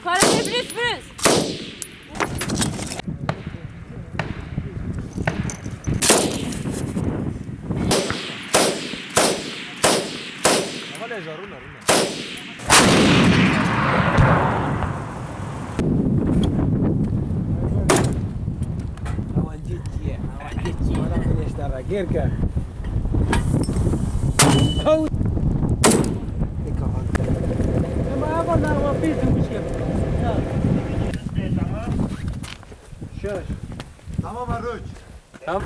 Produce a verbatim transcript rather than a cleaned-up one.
Karate plus plus. Ama lê zarûna rûna. Ewan cî çi ye? Ewan cî çi ye? Wala min êşta ve gêr ke. Ew. Ema evan nerva pîs û wişke. Şaş. Tamam, Arroç. Tamam.